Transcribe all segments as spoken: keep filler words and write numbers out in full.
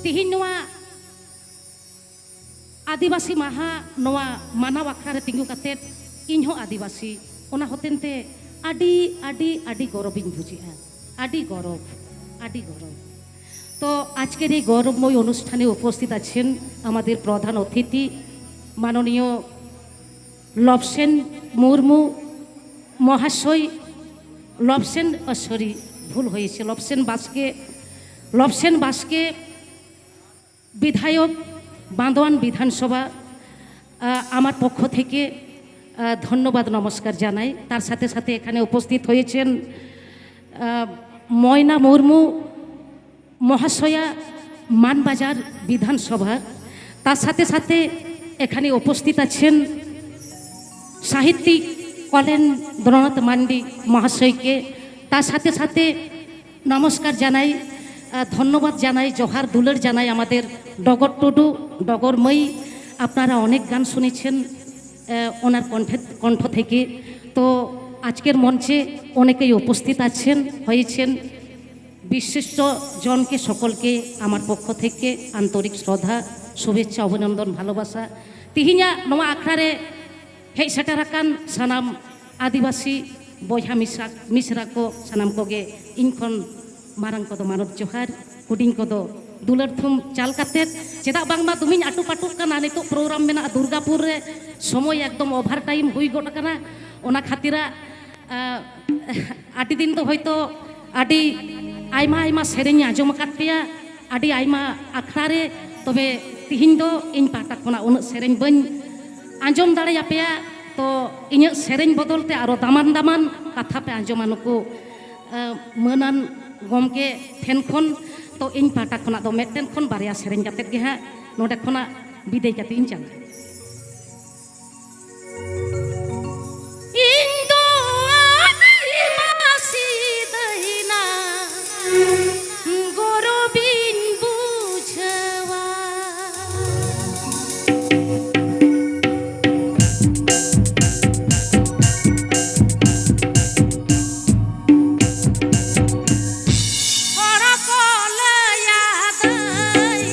ᱛᱤᱦᱤᱧ ᱱᱚᱣᱟ ᱟᱹᱫᱤᱵᱟᱹᱥᱤ ᱢᱟᱦᱟ ᱱᱚᱣᱟ ᱢᱟᱱᱟᱣ ᱟᱠᱷᱲᱟ ᱨᱮ ᱛᱤᱸᱜᱩ ᱠᱟᱛᱮᱫ ᱤᱧ ᱦᱚᱸ ᱟᱹᱫᱤᱵᱟᱹᱥᱤ, ᱚᱱᱟ ᱦᱚᱛᱮᱱ ᱛᱮ ᱟᱹᱰᱤ ᱟᱹᱰᱤ ᱟᱹᱰᱤ ᱜᱚᱨᱚᱵᱤᱧ ᱵᱩᱡᱷᱟᱹᱣᱟ, ᱟᱹᱰᱤ ᱜᱚᱨᱚᱵ, ᱟᱹᱰᱤ ᱜᱚᱨᱚᱵ। তো আজকের এই গৌরবময় অনুষ্ঠানে উপস্থিত আছেন আমাদের প্রধান অতিথি মাননীয় লবসেন মুর্মু মহাশয়, লবসেন, সরি, ভুল হয়েছে, লবসেন বাস্কে, লবসেন বাস্কে, বিধায়ক, বান্দোয়ান বিধানসভা। আহ, আমার পক্ষ থেকে আহ, ধন্যবাদ, নমস্কার জানাই। তার সাথে সাথে এখানে উপস্থিত হয়েছেন আহ, ময়না মুর্মু মহাশয়া, মানবাজার বিধানসভা। তার সাথে সাথে এখানে উপস্থিত আছেন সাহিত্যিক কলেন্দ্রনাথ মান্ডি মহাশয়কে। তার সাথে সাথে নমস্কার জানাই, আহ, ধন্যবাদ জানাই, জোহার দুলার জানাই আমাদের ডগর টুডু, ডগর মৈ। আপনারা অনেক গান শুনেছেন আহ, ওনার কণ্ঠে, কণ্ঠ থেকে। তো আজকের মঞ্চে অনেকেই উপস্থিত আছেন, হয়েছেন। বিশিষ্ট জনকে সকলকে আমার পক্ষ থেকে আন্তরিক শ্রদ্ধা, শুভেচ্ছা, অভিনন্দন, ভালোবাসা। ᱛᱤᱦᱤᱧᱟᱜ ᱱᱚᱣᱟ ᱟᱠᱷᱲᱟ ᱨᱮ ᱦᱮᱡ ᱥᱮᱴᱮᱨ ᱟᱠᱟᱱ ᱥᱟᱱᱟᱢ ᱟᱹᱫᱤᱵᱟᱹᱥᱤ ᱵᱚᱭᱦᱟ ᱢᱤᱥᱨᱟ, ᱢᱤᱥᱨᱟ ᱠᱚ, ᱥᱟᱱᱟᱢ ᱠᱚᱜᱮ ᱤᱧ ᱠᱷᱚᱱ ᱢᱟᱨᱟᱝ ᱠᱚᱫᱚ ᱢᱟᱱᱚᱛ ᱡᱚᱦᱟᱨ, ᱦᱩᱰᱤᱧ ᱠᱚᱫᱚ ᱫᱩᱞᱟᱹᱲ ᱛᱷᱩᱢ ᱪᱟᱞ ᱠᱟᱛᱮᱫ᱾ ᱪᱮᱫᱟᱜ ᱵᱟᱝᱢᱟ ᱫᱚᱢᱮᱧ ᱟᱹᱴᱩ ᱯᱟᱹᱴᱩᱜ ᱠᱟᱱᱟ, ᱱᱤᱛᱚᱜ ᱯᱨᱳᱜᱨᱟᱢ ᱢᱮᱱᱟᱜᱼᱟ ᱫᱩᱨᱜᱟᱯᱩᱨ ᱨᱮ, ᱥᱚᱢᱚᱭ ᱮᱠᱫᱚᱢ ᱳᱵᱷᱟᱨ ᱴᱟᱭᱤᱢ ᱦᱩᱭ ᱜᱚᱫ ᱟᱠᱟᱱᱟ᱾ ᱚᱱᱟ ᱠᱷᱟᱹᱛᱤᱨᱟᱜ, ᱟᱸ, ᱟᱹᱰᱤ ᱫᱤᱱ ᱫᱚ ᱦᱚᱭᱛᱳ ᱟᱹᱰᱤ ᱟᱭᱢᱟ ᱟᱭᱢᱟ ᱥᱮᱨᱮᱧ ᱟᱸᱡᱚᱢ ᱟᱠᱟᱫ ᱯᱮᱭᱟ, ᱟᱹᱰᱤ ᱟᱭᱢᱟ ᱟᱠᱷᱲᱟ ᱨᱮ᱾ ᱛᱚᱵᱮ ᱛᱤᱦᱤᱧ ᱫᱚ ᱤᱧ ᱯᱟᱦᱴᱟ ᱠᱷᱚᱱᱟᱜ ᱩᱱᱟᱹᱜ ᱥᱮᱨᱮᱧ ᱵᱟᱹᱧ ᱟᱸᱡᱚᱢ ᱫᱟᱲᱮᱭᱟᱯᱮᱭᱟ᱾ ᱛᱚ ᱤᱧᱟᱹᱜ ᱥᱮᱨᱮᱧ ᱵᱚᱫᱚᱞ ᱛᱮ ᱟᱨᱚ ᱫᱟᱢᱟᱱ ᱫᱟᱢᱟᱱ ᱠᱟᱛᱷᱟ ᱯᱮ ᱟᱸᱡᱚᱢᱟ ᱱᱩᱠᱩ, ᱟᱸ, ᱢᱟᱹᱱᱟᱱ ᱜᱚᱢᱠᱮ ᱴᱷᱮᱱ ᱠᱷᱚᱱ᱾ ᱛᱚ ᱤᱧ ᱯᱟᱦᱴᱟ ᱠᱷᱚᱱᱟᱜ ᱫᱚ ᱢᱤᱫᱴᱮᱱ ᱠᱷᱚᱱ ᱵᱟᱨᱭᱟ ᱥᱮᱨᱮᱧ ᱠᱟᱛᱮᱫ ᱜᱮ ᱦᱟᱸᱜ ᱱᱚᱰᱮ ᱠᱷᱚᱱᱟᱜ ᱵᱤᱫᱟᱹᱭ ᱠᱟᱛᱮ ᱤᱧ ᱪᱟᱞᱟᱜᱼᱟ᱾ ᱤᱧ ᱫᱚ ᱟᱹᱫᱤᱵᱟᱹᱥᱤ ᱫᱟᱹᱭᱱᱟ ᱜᱚᱨᱚᱵᱤᱧ ᱵᱩᱡᱷᱟᱹᱣᱟ᱾ ᱦᱚᱲ ᱠᱚ ᱞᱟᱹᱭᱟ ᱫᱟᱹᱭ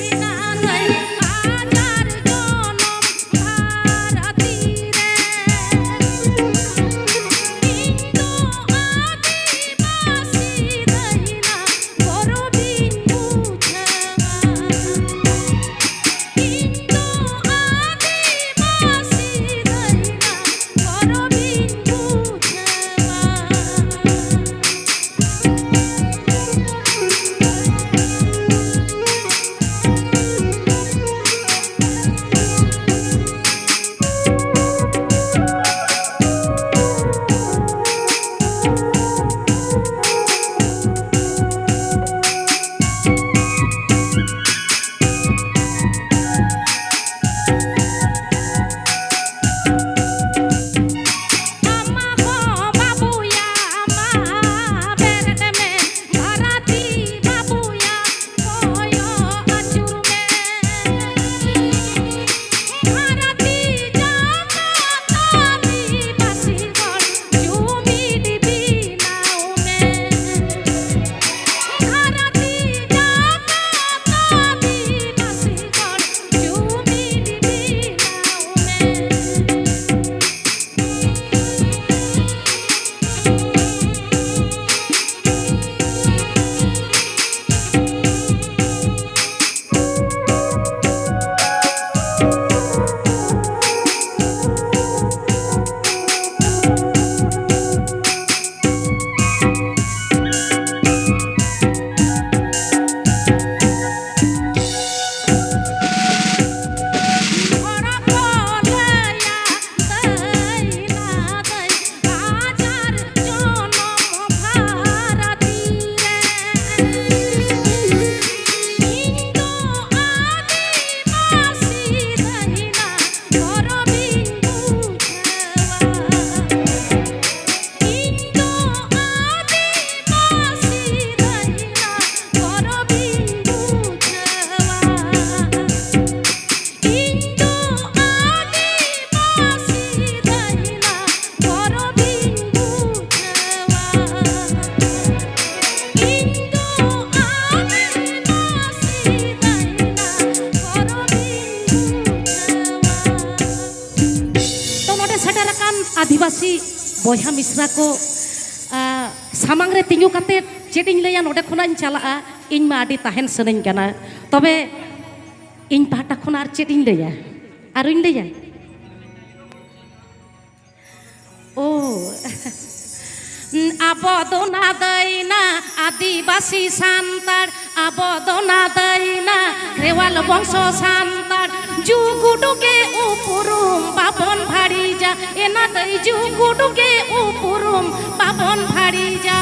ᱟᱹᱫᱤᱵᱟᱹᱥᱤ ᱵᱚᱭᱦᱟ ᱢᱤᱥᱨᱟ ᱠᱚ, ᱟ, ᱥᱟᱢᱟᱝ ᱨᱮ ᱛᱤᱸᱜᱩ ᱠᱟᱛᱮ ᱪᱮᱫ ᱤᱧ ᱞᱟᱹᱭᱟ, ᱱᱚᱰᱮ ᱠᱷᱚᱱᱟᱜ ᱤᱧ ᱪᱟᱞᱟᱜᱼᱟ, ᱤᱧ ᱢᱟ ᱟᱹᱰᱤ ᱛᱟᱦᱮᱱ ᱥᱟᱱᱟᱧ ᱠᱟᱱᱟ᱾ ᱛᱚᱵᱮ ᱤᱧ ᱯᱟᱦᱴᱟ ᱠᱷᱚᱱ ᱟᱨ ᱪᱮᱫ ᱤᱧ ᱞᱟᱹᱭᱟ? ᱟᱨᱚᱧ ᱞᱟᱹᱭᱟ? ᱳ᱾ ᱟᱵᱚ ᱫᱚ ᱱᱟᱫᱟᱹᱭᱱᱟ ᱟᱹᱫᱤᱵᱟᱹᱥᱤ ᱥᱟᱱᱛᱟᱲ, ᱟᱵᱚ ᱫᱚ ᱱᱟᱫᱟᱹᱭᱱᱟ ᱠᱷᱮᱨᱣᱟᱞ ᱵᱚᱝᱥᱚ ᱥᱟᱱᱛᱟᱲ᱾ ᱡᱩᱜᱽ ᱩᱰᱩᱠᱮ ᱩᱯᱨᱩᱢ ᱵᱟᱵᱚᱱ ᱵᱷᱟᱹᱲᱤᱡᱟ, ᱮ ᱱᱟᱫᱟᱹᱭ ᱡᱩᱜᱽ ᱩᱰᱩᱠᱮ ᱩᱯᱨᱩᱢ ᱵᱟᱵᱚᱱ ᱵᱷᱟᱹᱲᱤᱡᱟ᱾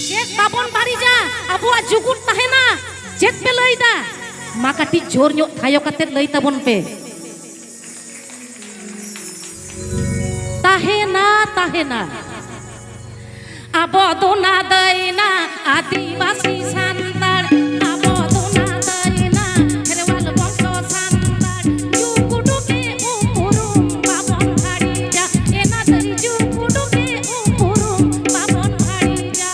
ᱪᱮᱫ ᱵᱟᱵᱚᱱ ᱵᱟᱹᱲᱤᱡᱟ? ᱟᱵᱚᱣᱟᱜ ᱡᱩᱜᱩᱫ ᱛᱟᱦᱮᱱᱟ᱾ ᱪᱮᱫ ᱯᱮ ᱞᱟᱹᱭᱫᱟ? ᱢᱟ ᱠᱟᱹᱴᱤᱡ ᱡᱳᱨ ᱧᱚᱜ ᱛᱷᱟᱭᱚ ᱠᱟᱛᱮ ᱞᱟᱹᱭ ᱛᱟᱵᱚᱱ ᱯᱮ᱾ ᱛᱟᱦᱮᱱᱟ, ᱛᱟᱦᱮᱱᱟ᱾ ᱟᱵᱚ ᱫᱚ ᱱᱟᱫᱟᱹᱭᱱᱟ ᱟᱹᱫᱤᱵᱟᱹᱥᱤ ᱥᱟᱱᱛᱟᱲ, ᱟᱵᱚ ᱫᱚ ᱱᱟᱫᱟᱹᱭᱱᱟ ᱠᱷᱮᱨᱣᱟᱞ ᱵᱚᱝᱥᱚ ᱥᱟᱱᱛᱟᱲ᱾ ᱡᱩᱜᱽ ᱩᱰᱩᱠᱮ ᱩᱯᱨᱩᱢ ᱵᱟᱵᱚᱱ ᱵᱷᱟᱹᱲᱤᱡᱟ, ᱮ ᱱᱟᱫᱟᱹᱭ ᱡᱩᱜᱽ ᱩᱰᱩᱠᱮ ᱩᱯᱨᱩᱢ ᱵᱟᱵᱚᱱ ᱵᱷᱟᱹᱲᱤᱡᱟ᱾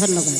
ধন্যবাদ।